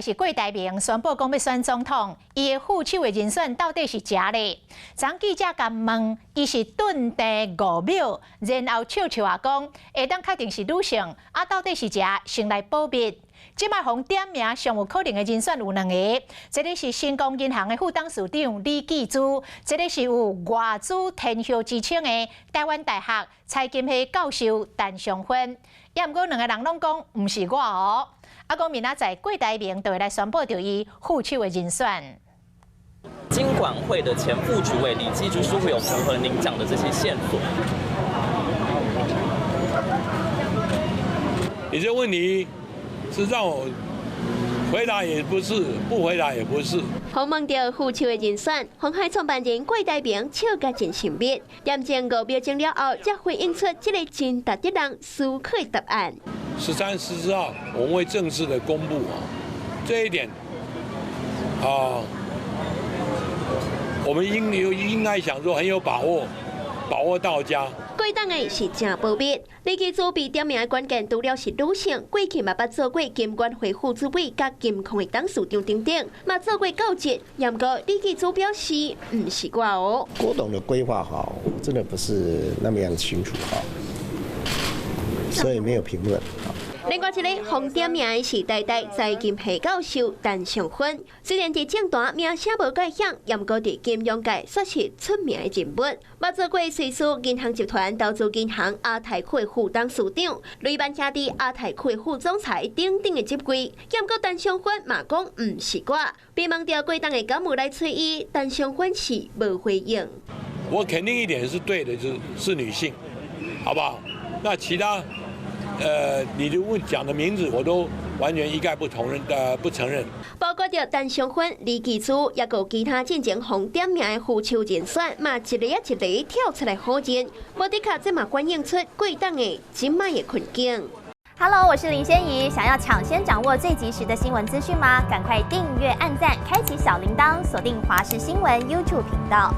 是郭台銘宣布講欲選總統，伊的副手的人選到底是誰咧？昨記者共問，伊是頓定5秒，然後笑笑仔講，會當確定是女性，啊，到底是誰？先來保密。這擺予點名上有可能的人選有兩個，一个是成功銀行的副董事長李記珠，一个是有外資天后之稱的臺灣大學財經系教授陳淑芬。也毋過兩个人攏講毋是我哦。啊，講明仔載郭台銘就會來宣布著伊副手的人選。金管會的前副主委李記珠是會有符合您講的這些線索？你這問題是讓我回答也不是，不回答也不是。訪問著副手的人選，鴻海創辦人郭台銘笑甲真神秘，驗證5秒鐘了後，才回應出這个真值得人思考的答案。 13、14號，我們會正式的公布啊，這一點啊，我們應該想說很有把握，把握到家。郭董的是誠保密，李記珠被點名的關鍵除了是女性，過去嘛捌做過金管會副主委佮金控的董事長等等，嘛做過教職。毋過李記珠表示，毋是我哦。郭董的規劃哈，我真的不是那麼樣清楚哈，所以沒有評論。另外一个予點名的是台大財經系教授陳淑芬，雖然佇政壇名聲無蓋響，毋過佇金融界煞是出名的人物，捌做過瑞士銀行集團投資銀行亞太區副董事長、雷曼兄弟亞太區副總裁等等的職位。毋過陳淑芬嘛講毋是我，被問著郭董會敢有來揣伊，陳淑芬是無回應。我肯定一點是對的，就是女性，好不好？那其他。你就問講的名字，我都完全一概不同認，不承認。包括著陳淑芬、李記珠，抑閣其他進前予點名的副手人選，嘛一个一个跳出來否認。無的確，這嘛反映出郭董的這擺的困境。 Hello，我是林仙怡，想要搶先掌握最及時的新聞資訊嗎？趕快訂閱、按讚、開啟小鈴鐺，鎖定華視新聞 YouTube 頻道。